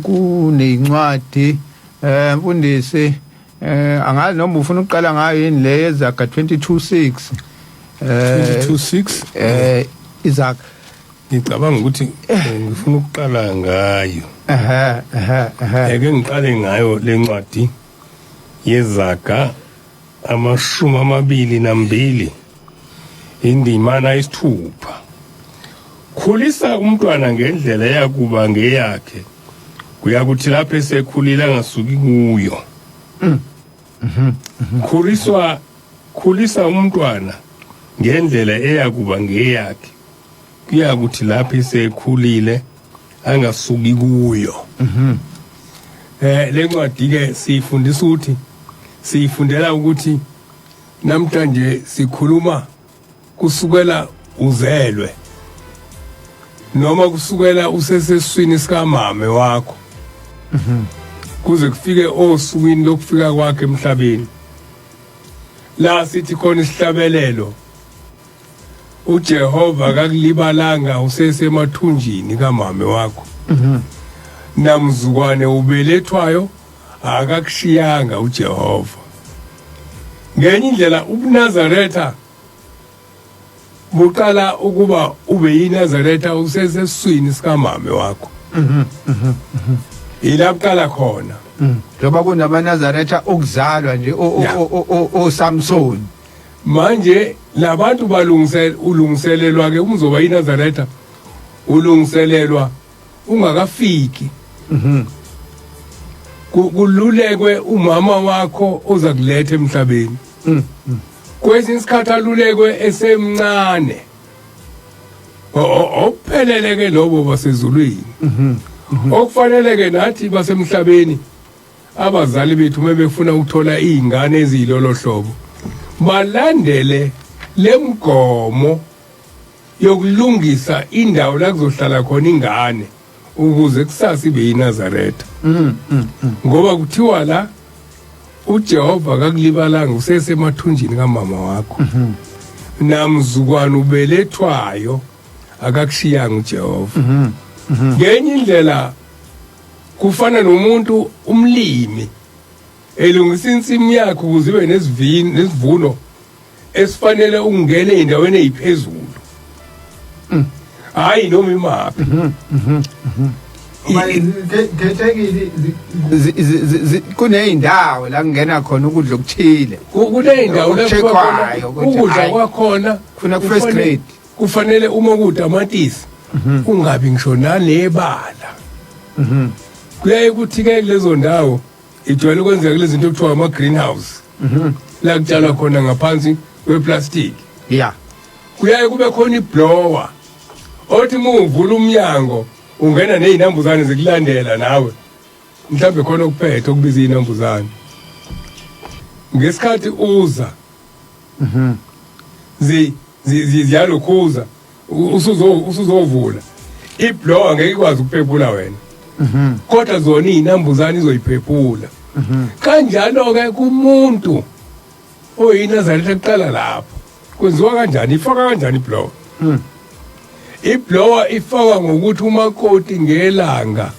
Kunencwadi, mfundisi, angazi noma ufuna ukuqala ngayo yini le yeZaga 22:6. 22:6. Izaga. Ngicabanga ukuthi ngifuna ukuqala ngayo. Ehe ehe ehe. Eke ngiqale ngayo lencwadi yeZaga 22, indimana 6. Khulisa umntwana ngendlela yakuba ngeyakhe, kuyakuthi lapho esekhulile angasuki kuyo. Khulisa umntwana ngendlela eyakuba ngeyakhe, kuyakuthi lapho esekhulile angasuki kuyo. Lencwadi ke siyifundisa ukuthi, siyifundela ukuthi namhlanje sikhuluma kusukela uzelwe noma kusukela useseswini sikamame wakho kuze kufike osukwini lokufika kwakhe emhlabeni, la sithi khona isihlabelelo, uJehova akakulibalanga usesemathunjini kamame wakho, namzukwane ubelethwayo akakushiyanga uJehova. Ngenye indlela ubuNazaretha buqala ukuba ube yiNazaretha useseswini sikamame wakho, ila kuqala khona. Njengoba kunamaNazaretha okuzalwa nje, oSamson. Manje labantu balungisela, ulungiselelwa ke umzoba yiNazaretha, ulungiselelwa ungakafiki. Kululekwe umama wakho oza kuletha emhlabeni. Kwesinye isikhathi alulekwe esemncane. Okuphelele ke lobo basezulwini. Okufanele ke nathi basemhlabeni, abazali bethu uma befuna ukuthola izingane eziyilolo hlobo, balandele lemgomo yokulungisa indawo la kuzohlala khona ingane ukuze kusasa ibe yiNazaretha, ngoba kuthiwa la uJehova akakulibalanga usesemathunjini kamama wakho, namzukwana ubelethwayo akakushiyanga uJehova. Ngenye indlela kufana nomuntu umlimi elungisa insimu yakhe ukuze ibe nesivini nesivuno esifanele ukungena ey'ndaweni ey'phezulu, hhayi noma imaphi. Khethekile, kuney'ndawo la kungena khona ukudla okuthile. Kuney'ndawo la kuba khona Okucheckwayo ukuthi ukudla hhayi, kwakhona kufuna ku-first grade. Kufanele uma kuwutamatisi ungabi ngisho nanebala. Kuyaye kuthi-ke kulezo ndawo ijwayele ukwenzeka kulezi zinto okuthiwa ama-greenhouse, la kutshalwa khona ngaphansi kweplastic. Kuyaye kube khona iblower othi uma uvula umnyango ungena ney'nambuzane zikulandela nawe, mhlawumbe khona okuphethe okubiza iy'nambuzane ngesikhathi uza ziyalokhuza usuzovula iblower, ngeke ikwazi ukuphephula wena, kodwa zona iy'nambuzane izoyiphephula. Kanjalo-ke kumuntu oyiNazaretha, kuqala lapho. Kwenziwa kanjani? Ifaka kanjani iblower? Iblower ifakwa ngokuthi umakoti ngelanga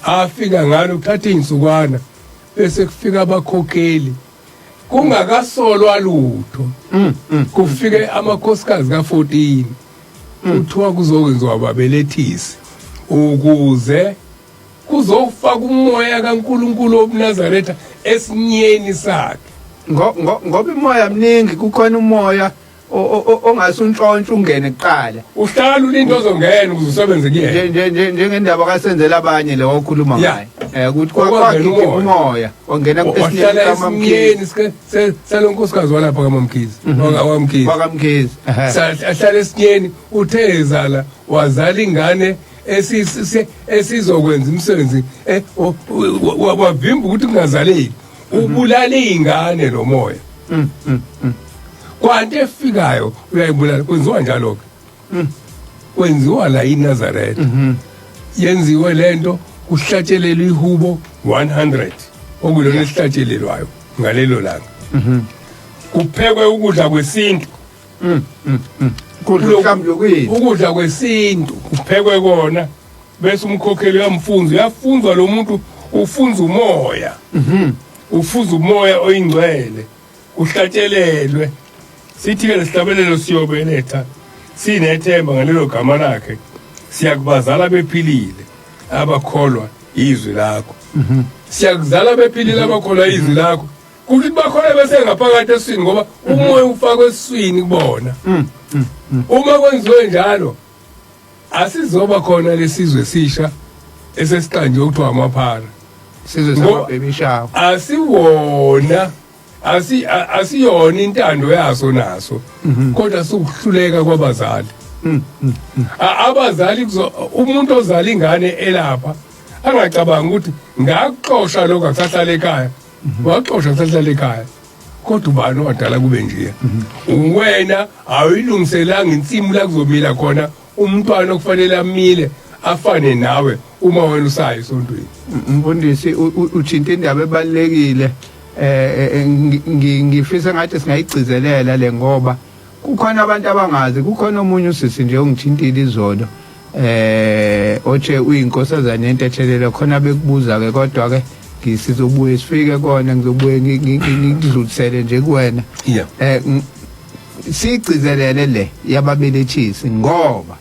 afika ngalo kuthatha iy'nsukwana, bese kufika abakhokheli kungakasolwa lutho, kufike amakhosikazi ka-14, kuthiwa kuzokwenziwa babelethisi ukuze kuzofaka umoya kaNkulunkulu wobuNazaretha esinyeni sakhe. Ngoba imoya mningi, kukhona umoya ongase untshontshe ungene kuqala. Uhlala ulinto ozongena ukuze usebenze kuyena. Njengendaba kasenzela abanye le okhuluma ngayo, ukuthi Okwangena kwagijima umoya. Umoya wangena wahlala esinyeni kamamkhize. esinyeni salo nkosikazi walapha kaMamkhize, wakaMkhize. Kwakamkhize, ehe. Ahlala esinyeni, uthe ezala wazala ingane esizokwenza umsebenzi, wavimba ukuthi kungazaleki, ubulala iy'ngane lo moya. Kwanto efikayo uyayibulala. Kwenziwa njalo-ke, kwenziwa la iNazaretha, yenziwe lento kuhlatshelelwa ihubo 100 okulona esihlatshelelwayo ngalelo langa, kuphekwe ukudla kwesintu. Kudla kuhlambulukile. Ukudla kwesintu kuphekwe kona. Bese umkhokheli uyamfunza, uyafunzwa lo muntu, ufunza umoya. Ufuza umoya oyingcwele, uhlatshelelwe. Sithi-ke lesihlabelelo siyobeletha sinethemba ngalelo gama lakhe, siyakubazala bephilile abakholwa izwi lakho. Siyakuzala bephilile abakholwa izwi lakho. Kusho ukuthi bakholwa bese ngaphakathi esiswini, ngoba umoya ufakwe esiswini kubona. Uma kwenziwe njalo, asizoba khona lesizwe sisha esesiqanjwe kuthiwa amaphara. Sizwe sama-baby shower. Asiwona, asiyona intando yaso naso, kodwa sikuhluleka kwabazali. Abazali umuntu ozala ingane elapha angacabanga ukuthi ngakuxosha lokho akusahlala ekhaya, waxosha kusahlala ekhaya, kodwa ubani owadala kube nje? Wena awuyilungiselanga insimu la kuzomila khona umntwana okufanele amile afane nawe uma wena usayo esontweni. Mfundisi, uthinta indaba ebalulekile. Ngifisa ngathi singayigcizelela le, ngoba kukhona abantu abangazi. Kukhona omunye usisi nje ongithintile izolo, othe uyinkosazane yentethelelo khona bekubuza ke, kodwa ke ngisizobuye sifike kona, ngizobuye ngikudlulisele nje kuwena. Sigcizelele le yababelethisi, ngoba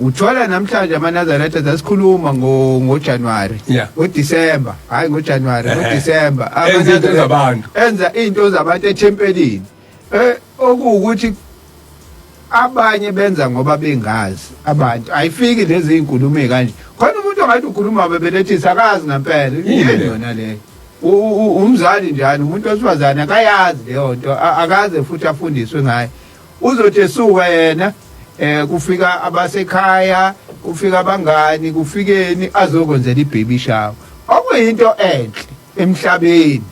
uthola namhlanje amaNazaretha sasikhuluma ngoJanuary, ngoDecember, hayi ngoJanuary, ngoDecember. Enza into zabantu. Enza into zabantu ethempelini, okuwukuthi abanye benza ngoba bengazi. Abantu ayifiki lezi izinkulumo kanje. Khona umuntu ongathi ukhuluma bebelethisa, akazi ngempela. Yini yini le? Yona leyo. Umzali njani, umuntu wesifazane akayazi leyo nto, akaze futhi afundiswe ngayo. Uzothi esuka yena, kufika abasekhaya, kufika abangani, kufikeni azokwenzela i-baby shower, okuyinto enhle emhlabeni,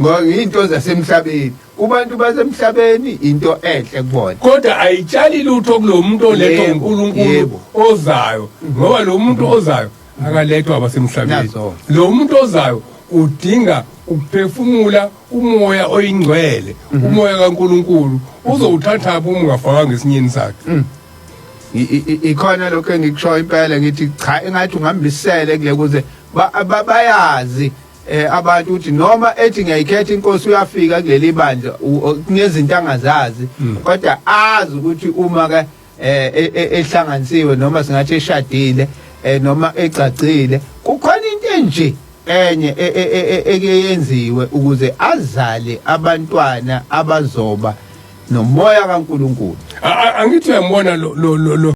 ngoba into zasemhlabeni, kubantu basemhlabeni, into enhle kubona. Kodwa ayitshali lutho kulo muntu olethwa uNkulunkulu ozayo, ngoba lo muntu ozayo akalethwa abasemhlabeni. Nazo. Lo muntu ozayo udinga ukuphefumula umoya oyingcwele, umoya kaNkulunkulu. Uzowuthatha uma ungafakanga esinyeni sakhe? Ikhona lokho engikushoyo impela, ngithi cha, engathi ungambisele kule kuze bayazi abantu ukuthi noma ethi ngiyayikhetha inkosi, uyafika kuleli bandla, kunezinto angazazi, kodwa azi ukuthi uma ke ehlanganisiwe, noma singathi eshadile, noma egcagcile, kukhona into enje enye eke yenziwe ukuze azale abantwana abazoba nomoya kaNkuluNkulu. Angithi uyambona lo lo lo lo.